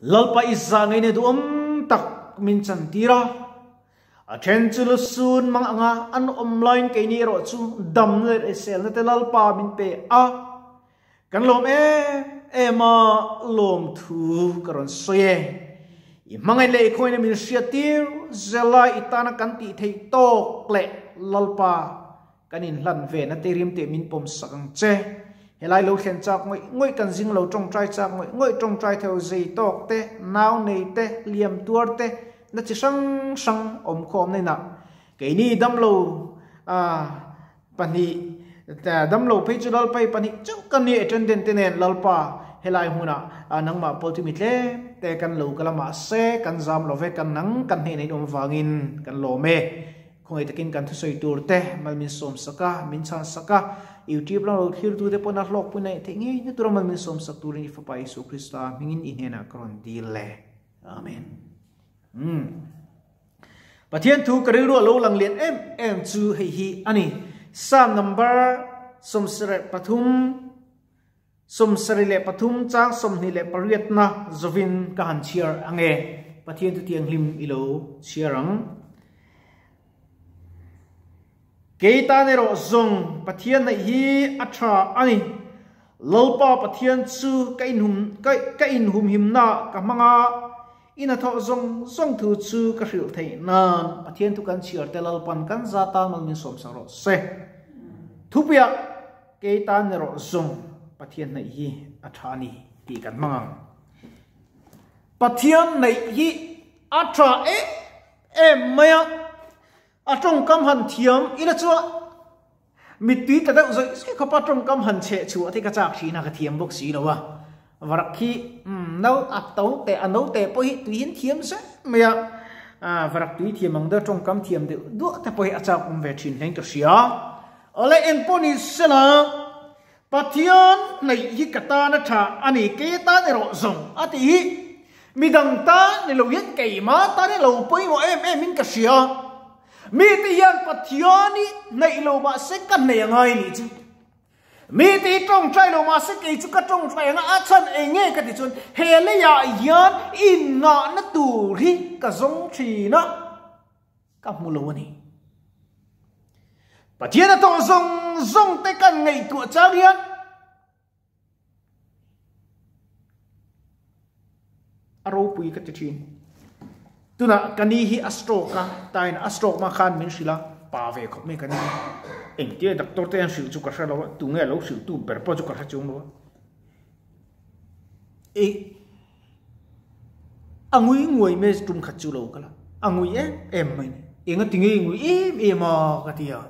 Lalpa i zah ngei ne duhawm tak min chantir a. A then chu lusun mang anga an awm laiin keini erawh chu damna leh hriselna te Lalpa min pe a. Kan lawm em em a, lawmthu ka rawn sawi e. I hmangaih leh i khawina min hriattir zel a, i tana kan tih theih tawk leh Lalpa kan inhlan ve na te rim teh min pawm sak ang che. Helai lo thlen chak ngawih ngawih kan zing lo tawngtai chak ngawih ngawih tawngtai theu zei tawk te, nau nei te, liam tuar te na chi hrang hrang awm khawm na inah keini damlo pahnih damlo phei chu Lalpa hi pahnih chauh kan ni attendant te nen Lalpa helai hmunah nangmah pawl chu mi tlem te kan lo kal a mahse kan zam lo ve kan nang kan hnehna in awm vangin kan lawm e. Khawngaih takin kan thusawi tur te mal min sawm sak a, min chhan sak a, YouTube lam lo thlir tu te pawn a hlawkpui naih theih ngei na tura mal min sawm sak turin i Fapa Isua Krista hmingin i hnenah ka rawn dil le. Amen. Umm. Pathian thu ka rilru a lo lang lian em em chu hei hi a ni. Psalm number 73 73 chang 28 na zovin ka han chhiar ange. Pathian thu thianghlim i lo chhiar ang. Kei tan erawh zawng Pathian neih hi a tha a ni. Lalpa Pathian chu ka inhum ka inhumhimna ka hmang a, i hnathawh zawng zawng thu chu ka hrilh theih nan Pathian thu kan chhiar te Lalpan kan za tan mal min sawmsak rawh se. Thupuiah kei tan erawh zawng Pathian neih hi a tha a ni tih kan hmang ang. Pathian neih hi a tha em em mai a. A tawngkam han thiam ila chuan mittui tla deuh zawih zawih khawpa tawngkam han chheh chhuah te ka chak thin a, ka thiam bawk si lo a. Varak hi no a to teh a no teh pawh hi tui hian thiam zel mai a, varak tui thiam ang deuh tawngkam thiam deuh duah te pawh hi a chak awm ve thin hle in ka hria. Awle engpawh ni sela Pathian hnaih hi ka tan a tha a ni, kei atan erawh zawng a tih hi midang tan ni lo hian keimah tan hi lo pawimawh em em in ka hria. Mite hian Pathian hi hnaih lo mahse ka hnaih a ngai nih chu. Mite hi tawngtai lo mahse kei chu ka tawngtai anga a chhan eng nge ka ti chuan he leiah hian innghahna tur hi ka zawng thin a. Ka hmu lo a ni. Pathian a tawh zawng zawng te kan ngaihtuah chang hian a ropui ka ti thin. Tunah ka ni hi a stroke a, tain a stroke ma khan min hrilh a, pa ve khawp mai ka ni. Engtia doctor te an hrilh chu ka hre lo a, tunge lo hrilh tu ber pawh chu ka hre chung lo a. E A ngui nguai mai tum khat chu lo kal a, a ngui em em mai ni. Enga ti nge i ngui em em a ka ti a.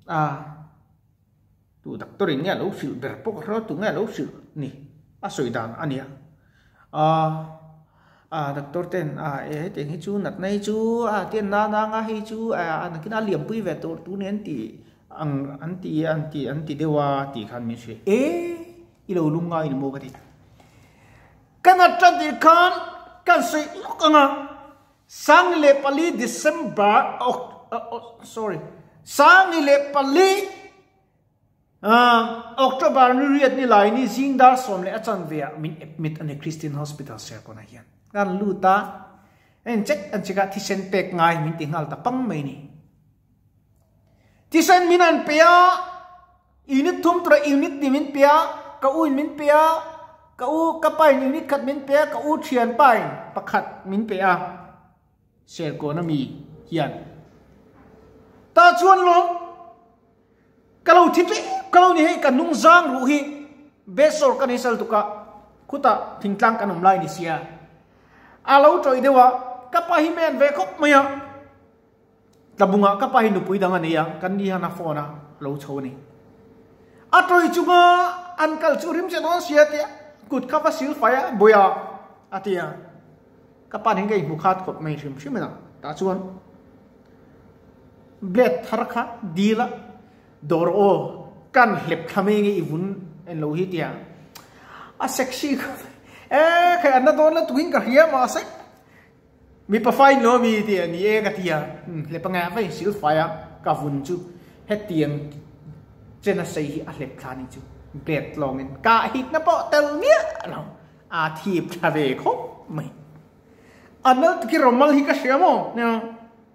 A tu doctor in nge a lo hrilh ber pawh ka hre lo, tu nge a lo hrilh ni a sawi dan a nia. A a doctor ten a e hetiang hi chu natna hi chu a tian nana anga hei chu a nakin a liampui ve tur tur nen ti ang an ti an ti an ti deuh a tih khan min hrilh e. I lo lung ngai ni maw ka ti. Ka nat tan tir khan kan sawi lawk ang a, 24 December sorry 24 October ni riat ni lai ni zing dar sawm leh a chanve ah min admit a ni Christian Hospital Serkawn ah hian. Kan lut a, en check an check a thisen pek ngai min ti nghal ta pang mai ni. Thisen min an pe a, Unit thum tura unit ni min pe a, ka u in min pe a, ka u ka pa in unit khat min pe a, ka u thian pa in pakhat min pe a. Serkawn ami hian ta chuan lawm ka lo thi tlem ka lo ni hei ka hnung zang ruh hi besawr ka nei sal tuk a khutah thingtlang kan awm lai ni sia a lo tawih deuh a ka pa hi men ve khawp mai a. Tlabungah ka pa hi nupui dang a nei a, kan ni hian a phone a lo chho a ni. A tawi chunga an kal chu rim che dawn sia tia kut kha va sil fai a, buia a ti a. Ka pa nen ka inhmu khat khawp mai hrim hrim a, tah chuan blade thar kha dil a, dawr aw kan hlep thla mai nge i vun en lo hi tia. A sexy khawp mai, e khai an na dawn la tukin ka hria mahse Mipa fai no mi ti a ni e ka ti a, hlep a ngai vain sil fai a ka vun chu hetiang chen a sei hi a hlep thla ni chu bet lawngin ka hikna pawh tel miah lo. A thip tha ve khawp mai. Anal tikhi rawmal hi ka hria maw? Nia,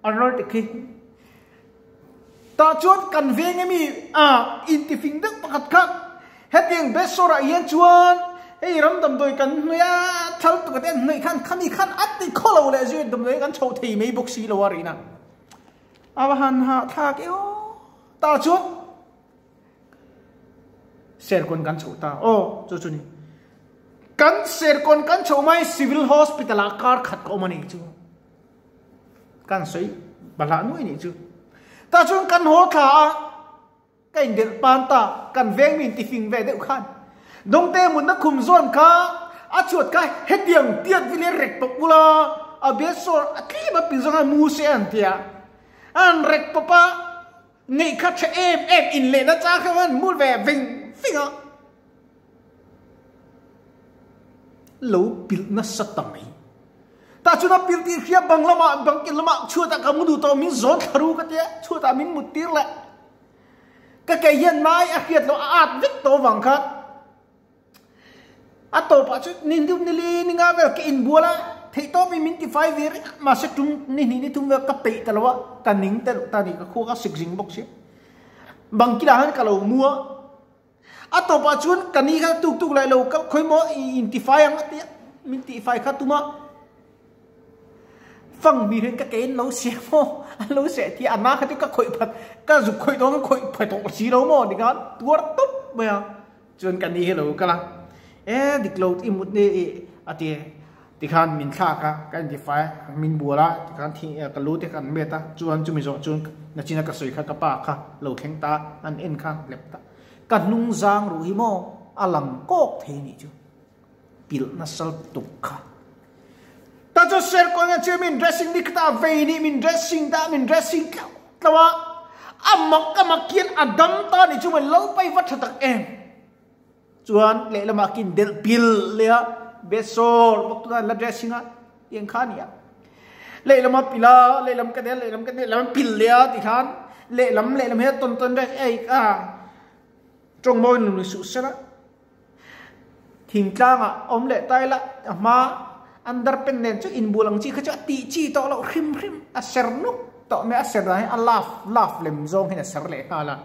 anal tikhi. Tah chuan kan veng emi a intifing deuh pakhat kha hetiang Besor ah hian chuan hei ram damdawi kan hnawih a, thal tuk ate an hnawih khan khami khan a ti khaw lo leh zui damdawi kan chho thei mai bawk si lo a rihna. A va han hahthlak e aw. Tah chuan Serkawn kan chhoh ta aw chu chu ni. Kan Serkawn kan chhoh mai Civil Hospital ah kar khat ka awm a nih chu. Kan sawi bahlah nuai nih chu. Tah chuan kan haw thla a, ka indelh pan ta, kan veng mi intifing ve deuh khan. Dawngte mutna khum zawn kha a chhuat kha hetiang tiat vil hi rek pawp ula, a besawr a tlem a pil zawng khan mu se an ti a. An rek pawp a, Ngeih kha tha em em in lehna chang kha an mul ve veng veng a. Lo pilh nasa ta mai. Tah chuan a pilh tih hria bang lamah bang kin lamah chhuatah ka mu duh tawh min zawn thla ru ka tia chhuatah min mut tir leh. Ka kei hian mai a hriat loh a at vek tawh vang khan A tawpah chu ni deuh ni li ni nga vel ka inbual a, theih tawpin min tifai ve reng a, mahse tum ni hnih ni thum vel ka peih ta lo a, ka ning ta loh ta a ni, ka khua ka sik zing bawk sia. Bang kilah khan ka lo mu a, a tawpah chuan ka ni kha tuk tuk leh lo ka khawi maw intifai ang a ti a, min tihfai kha tum a. Fang mi hian ka ke in lo siam maw an lo seh tia a na kha chu ka khawih phat ka zuk khawih dawn ka khawih phat tawh si lo maw tikhan tuar tawp mai a chuan ka ni hi lo kal a e dik lo i mut ni i a ti tikhan min thlak a ka inti fai a min bual a tikhan thi ka lu te kha an met a chuan chumi zawh chuan nachina ka sawi kha ka pa kha lo thleng ta an en kha lep ta ka hnung zang ruh hi maw a lang kawk thei nih chu. Pilh nasa tuk kha. Ta chu Serkawn hian chu min dressing ni khata vei nih min dressing ta min dressing tlauh tlauh a, a mak a mak hian a dam ta nih chu min lo pai va tha tak em. Chuan lehlamah kin delh pilh leh a, besawr bawk tuna la dressing a tiang kha a ni a. Lehlam a pilh a, lehlam ka del lehlam ka del lehlam pilh leh a tikhan lehlam lehlam hi a tawn tawn reng ei a tawng mawi nun ni suh sela. Thingtlangah awm leh ta ila a hma underpant nen chu inbul ang chi kha chu a tih chi tawh loh hrim hrim a ser nuk tawh mai a ser dan hi a love love lem zawng hian a ser leh nghal a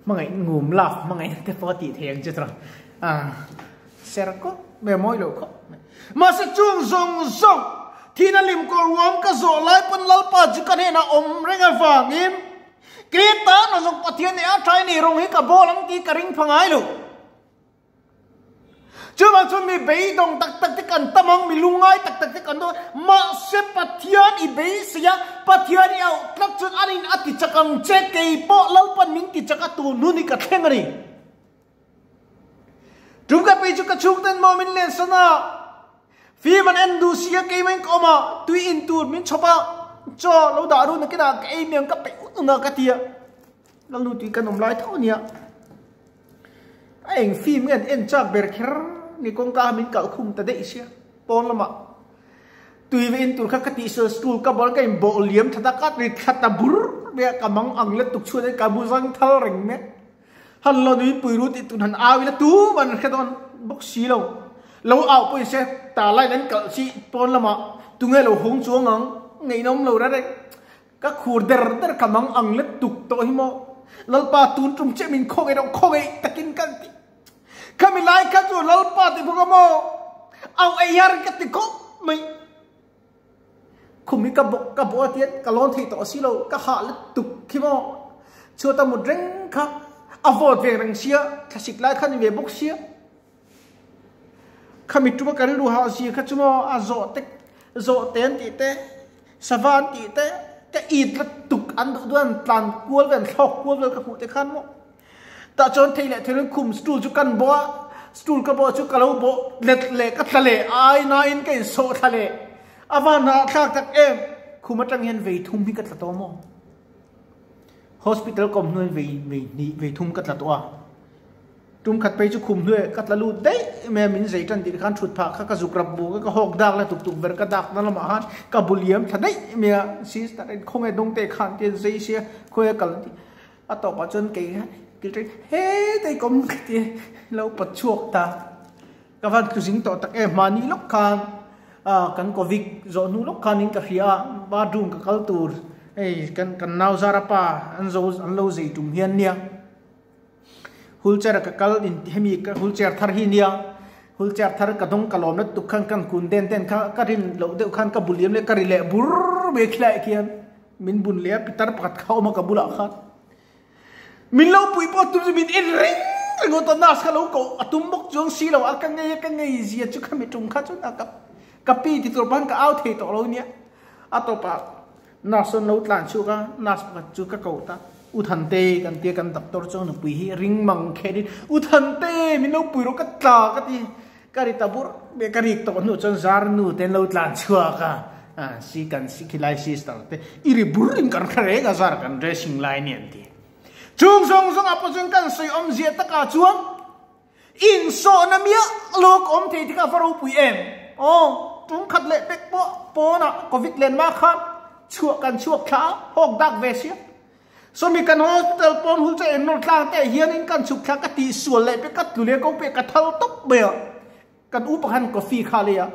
hmangaih ngum love hmangaih te pawh a tih thei ang chu tawh a ser kawp mai a mawi loh khawp mai mahse chung zawng zawng thihna lim kawr ruam ka zawh lai pawn Lalpa chu ka hnenah awm reng avangin Kei tan a zawk Pathian nih a tha ni rawng hi ka bawl ang tih ka ring pha ngai lo. Chuvang chuan mi beidawng tak tak te kan tam ang, mi lungngai tak tak te kan tam ang, mahse Pathian i beisei a, Pathian i auh tlat chuan a rin a ti chak ang che, kei pawh Lalpan min ti chak a tun hun hi ka thleng a ni. Tum ka pei chu ka chhungten maw min lensan a, Fim an en duh si a keimah in ka awm a, tui in tur min chhawp a, chaw lo dah run nakinah ka ei miang ka peih ut un a ka ti a, Lalnu tui kan awm lai tho a nia. A eng film nge an en chak ber kher ni kawngka min kalh khum ta daih sia pawn lamah tui va in tur kha ka tihsual stool ka bawlh ka in bawh liam that a ka ri thla ta bur mai a ka mang ang let tuk chhuat in ka bu zang thal reng mai. Han lo nui pui ru tih tun han au ila tum an hre dawn bawk si lo. Lo au pawhin se ta line an kalh chi pawn lamah tunge lo hawng chuang ang ngeihnawm lo reng reng. Ka khur der der ka mang ang let tuk tawh hi maw. Lalpa tun tum chiah min khaw ngei deuh khaw ngei takin ka ti. Khami lai kha chu Lalpa ti bawk a maw. Au ei har ka ti khawp mai. Khum hi ka bawk ka bawh a tian ka lawn thei tawh si lo ka hah lutuk khi maw chhuat a mut reng kha a vawt ve reng sia thlasik lai kha ni ve bawk sia khami tuma ka rilru hah zir kha chu maw a zawh te zawh te an tih te sava an tih te ka it lutuk an duh duh an tlan kual vel an thlawk kual vel ka hmuh te khan maw Tah chuan thei leh thil khum stool chu kan bawh a, stool ka bawh chu ka lo bawh let leh ka tla leh ai nain ka insawh thla leh. A van ah thlak tak em, khum atang hian vei thum hi ka tla tawh maw? Hospital kawm hnuai vei vei hnih vei thum ka tla tawh a. Tum khat phei chu khum hnuai ka tla lut daih mai a, min zei tan tih khan thut phah kha ka zuk rap buk a, ka hawk dak la tuk tuk ver ka dak na lamah khan ka bu liam thla daih mai a, sister in khawnge dawngte khan tian zei sia khawi a kal an ti. A tawpah chuan kei Kil ṭeng hetei ka awm ka ti lo pawt chhuak ta. Ka van tlu zing tawh tak em mahni lawk khan kan covid zawh hnu lawk khanin ka hria a bathroom ka kal tur hei kan kan nau zara pa an zo an lo zei tum hian nia wheelchair a ka kal in hemi wheelchair thar hi nia wheelchair thar ka dawng ka lawm na tuk khan kan kun den den kha ka rin loh deuh khan ka bu liam leh ka ri leh bur mai khilai khian min bun leh a pitar pakhat kha a awm a ka bulah khan. Min lo pui pawh tum chu min en reng reng awt a, nurse kha lo koh a tum bawk chuang si lo a, ka ngei a ka ngei zia chu khami tum kha chuan a ka ka pi ti tur pawn ka au thei tawh lo nia. A tawpah nurse chuan lo tlan chhuak a, nurse pakhat chu ka koh ta, U Thante kan tia kan doctor chuan nupui hi ring mang khet in, U Thante min lo pui rawh ka tla ka ti, ka ri ta bur mai ka rik tawh hnu chuan zar nu te an lo tlan chhuak a, si kan si khilai sister te i ri bur in kan hre reng a zar kan dressing lai nia an ti. Chung zawng zawng ah pawh chuan kan sawi awmzia takah chuan insawhna miah lo ka awm thei te kha a va ropui em? Aw, tum khat leh pek pawh pawnah covid len mah khan chhuah kan chhuak thla a, hawk dak ve sia. Sawmi kan hospital pawn hul chu ennawn tlang te ah hianin kan chhuk thla ka tihsual leh pek ka tlu leh ko pek ka thal tawp mai a. Kan u pakhat coffee kha a lei a,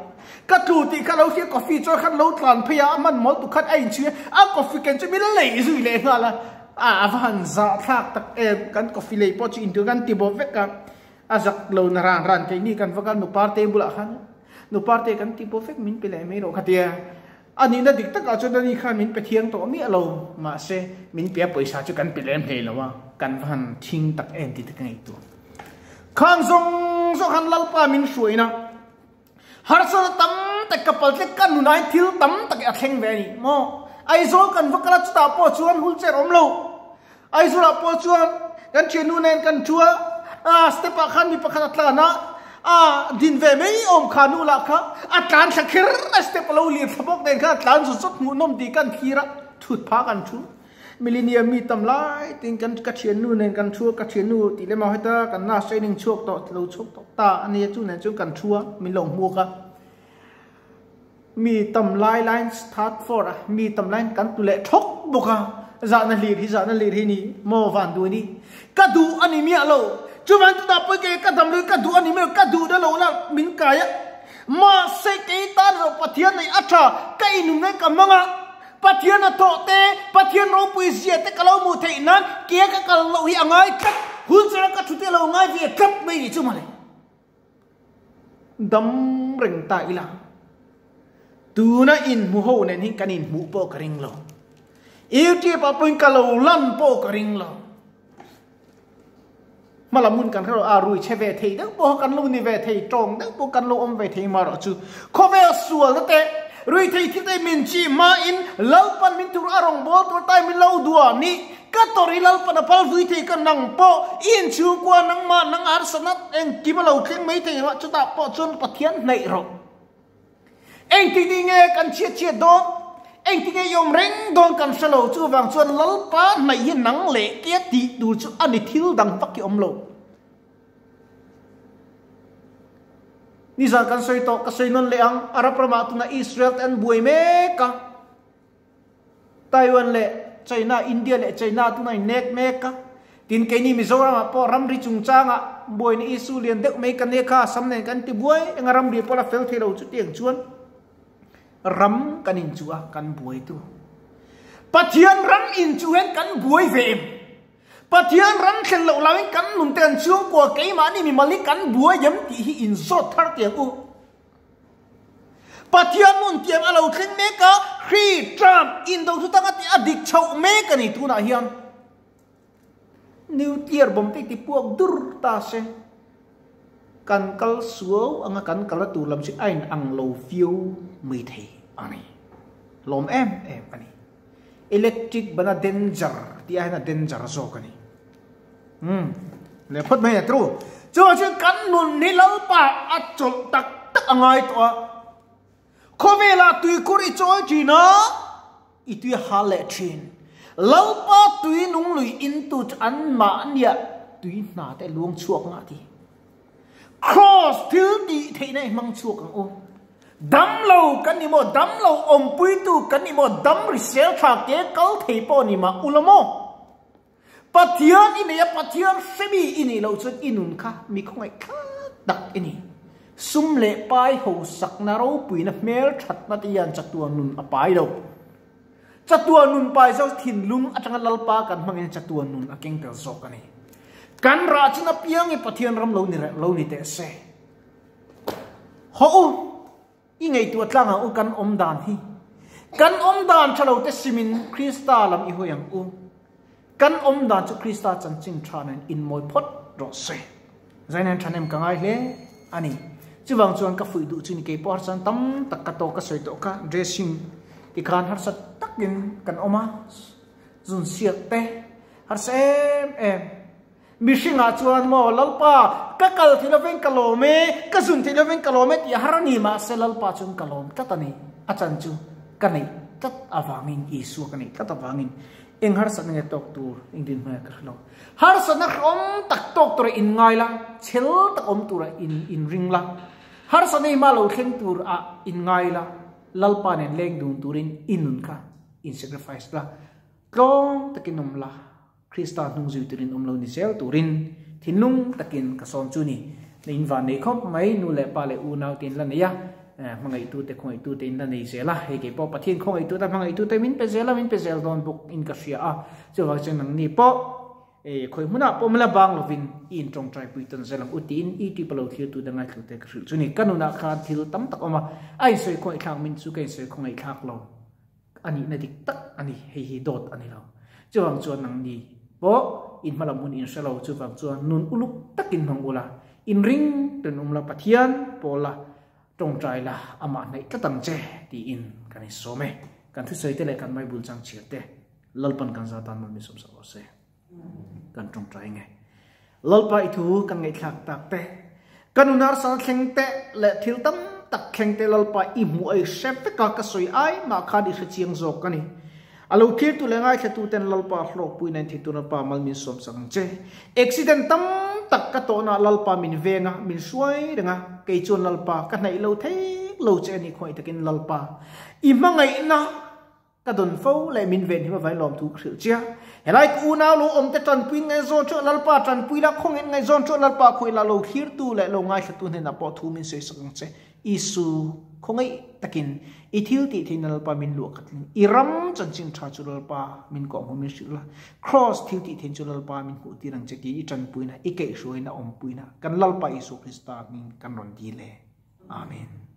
ka tlu tih kha lo hria coffee chuan khan lo tlan phei a, a hman mawl tukhat a inchhui a, a coffee ken chu min lei zui leh nghal a, a va han zah thlak tak em, kan coffee lei pawh chu intur kan ti bawk vek a, a zak lo na ran ran keini kan va kal nuparte bulah khan nuparte kan ti bawk vek min pe leh mai rawh kha tia, a nihna dik takah chuan ani khan min pe thiang tawh miah lo, mahse min pe a pawisa chu kan pe lem hlei lo a, kan va han thing tak em tih te ka ngaihtuah. Khang zawng zawng khan Lalpa min hruaina harsatna tam tak ka pal tlek ka nunai thil tam tak a thleng ve a ni maw. Aizawl kan va kal a chutah pawh chuan wheelchair awm lo. Aizawlah pawh chuan kan thiannu nen kan thu a, a step ah khan mi pakhat a tlan a, a din ve mai awm kha nu lah kha a tlan thla kher a step a lo lir thla bawk nen khan a tlan zawt zawt hmuhnawm tih kan thlir a, thut phah kan thu. Millennium mi tam lai tiin kan ka thiannu nen kan thu a, ka thiannu tih lem ah heta kan nurse training chhuak tawh lo chhuak tawh ta a nia chu nen chuan kan thu a min lo hmuak a mi tam lai laiin third floor a mi tam laiin kan tu leh thawk bawk a zahna hlir hi zahna hlir hi ni maw van duh a ni ka duh a ni miah lo chuvang chutah pawh kei ka dam lui ka duh a ni miah lo ka duh na lo la min kai a mahse kei tan erawh Pathian nei a tha ka inum reng ka hmang a. Pathian a thawh te, Pathian ropui zia te ka lo hmuh theih nan ke ka kal loh hi a ngai tlat, wheelchair a ka thut hi a lo ngai ve tlat mai ni chu mawle. Dam reng ta ila, tuna inhmu ho nen hi kan inhmuh pawh ka ring lo. YouTube ah pawhin ka lo lan pawh ka ring lo. Hmalam hun kan hre lo a, rui chhe ve thei deuh pawh kan lo ni ve thei, tawng deuh pawh kan lo awm ve thei marawh chu khawvel sualna te, rui thei thil te min chi hmain Lalpan min tur a rawngbâwl tur tai min lo duah ni, ka tawrh hi Lalpan a phal vui thei ka nang pawh i inchhungkua nangmah nang harsatna engkim a lo thleng mai thei rawh chutah pawh chuan Pathian hnaih rawh. Engtik ni nge kan chhiat chhiat dawn? Engtik nge i awm reng dawn kan hre lo. Chuvang chuan Lalpa hnaih hi nang leh tia tih tur chu a ni thil dang vak hi awm lo. Nizan kan sawi tawh, ka sawi nawn leh ang, Arab ramah tunah Israel te an buai mek a. Taiwan leh China, India leh China tuna in nek mek a. Tin keini Mizoram ah pawh ramri chungchangah buaina issue lian deuh mai ka nek a, Assam nen kan ti buai eng a ramri pawh la fel thei lo chutiang chuan ram kan inchuh a, kan buai tu. Pathian ram inchuh hian kan buai ve em? Pathian ram thlen loh laiin kan nun te kan chhungkua keimahni mimal hi kan buai em tih hi inzawt thar tiang u. Pathian nun tiang a lo thleng mek a, Hri, Trump, indo thu tanga tih a dik chhoh mek a ni tunah hian. Nuclear bomb te ti puak dur ta se, kan kal suau anga kan kal a tur lam chu a in ang lo viau mai thei a ni. Lawm em em a ni. Electric bana danger tih ah hian a danger zawk a ni. Umm le phawt mai a tru. Chuvang chuan kan nun hi Lalpa a chawlh tak tak a ngai tawh a. Khawvelah tuikhur i chawi thin a, i tui a hal leh thin. Lalpa tui nung lui in tu chu an mahniah tui hna te luang chhuak ngah ti. Kraws thil tih theihna i hmang chhuak ang u. Dam lo kan ni maw, dam lo awmpuitu kan ni maw, dam risel tha ke kal thei pawh ni mah ula maw? Pathian i nei a, Pathian hremi i nih loh chuan i nun kha mi khawngaih thlak tak i ni. Sum leh pai hosakna ropuina hmel thatna te hian chatuan nun a pai lo. Chatuan nun pai zo thinlung atanga Lalpa kan hmangin chatuan nun a keng tel zawk a ni. Kan rah chin apiang i Pathian ram lo ni lo ni teh se. Hawh u! I ngaihtuah tlang ang u kan awm dan hi. Kan awm dan tha lo te simin Krista lam i hawi ang u. Kan awm dan chu Krista chanchin tha nen inmawi phawt rawh se. Zainen thahnem ka ngai hle a ni. Chuvang chuan ka fuih duh chu ni keipawh harsa tam tak ka tawk ka sawi tawh kha dressing tikhan harsa takin kan awm a, zun siak te harsa em em. Mihringah chuan maw Lalpa ka kal thei lovin ka lawm e, ka zun thei lovin ka lawm e tih a har a ni, mahse Lalpa chuan ka lawm tlat a ni. A chan chu ka neih tlat avangin, Isua ka neih tlat avangin eng harsatna nge tawk tur eng dinhmun ah ka hre lo. Harsatna hrehawm tak tawk tura in ngai la, chhel tak awm tura in inring la, harsatna i hma lo thleng tur ah in ngai la, Lalpa nen leng dun turin i nun kha in sacrifice la, tlawm takin awm la. Krista hnung zui turin awm lo ni zel turin thinlung takin ka sawm chu ni. Na in van nei khawp mai, nu leh pa leh unau te in la nei a, hmangaihtute khawngaihtute in la nei zel a, hei kei pawh Pathian khawngaihtute hmangaihtute min pe zel a, min pe zel dawn bawk in ka hria a, chuvang chuan nangni pawh khawi hmunah pawh mla bang lovin i in tawngtai pui tawn zel ang u tiin YouTube a lo thirtute ngaithlute ka hrilh chu ni. Ka nunah khan thil tam tak awm a, a insawi khawngaihthlak min chu ka insawi khawngaihthlak lo. A nihna dik tak a ni, hei hi dawt a ni lo. Chuvang chuan nangni pawh in hmalam hun in hre lo, chuvang chuan nun uluk takin hmang ula, in ring ten um la, Pathian pawl la, tawngtai la, amah hnaih tlat ang che tiin kan insawm e. Kan thusawi te leh kan Bible chang chhiar te Lalpan kan za tan mal min sawmsak rawh se. Kan tawngtai nge. Lalpa i thu kan ngaihthlak tak te, ka nun harsa thleng te leh thil tam tak thleng te Lalpa i hmuh a i hre vek a, ka sawi ai mah khan i hre chiang zawk a ni. A lo thirtu leh ngaithlatu ten Lalpa hlawkpui nen thei tur Lalpa mal min sawm sak ang che. Accident tam tak ka tawhna Lalpa min veng a, min hruai reng a, kei chuan Lalpa ka hnaih lo thei lo che a ni khawngaih takin Lalpa i hmangaihna Ka dawn fo leh min ven him avai lawm thu ka hrilh chia. Helai ka unau lo awm te tanpuiin ngaihzawn chu Lalpa tanpui la, khawngin ngaihzawn chu Lalpa khawi la lo thlirtu leh lo ngaithlatu hnenah pawh thu min sawi sak ang che. Isu, khawngaih takin i thil tih theihna Lalpa min luah khat ling. I ram chanchin tha chu Lalpa min kawhhmuh min hrilh la. Kraws thil tih theihna chu Lalpa min hmuh tir ang che tih i tanpuina, i kaihhruaina, awmpuina kan Lalpa Isu Krista hming kan rawn dil e. Amen.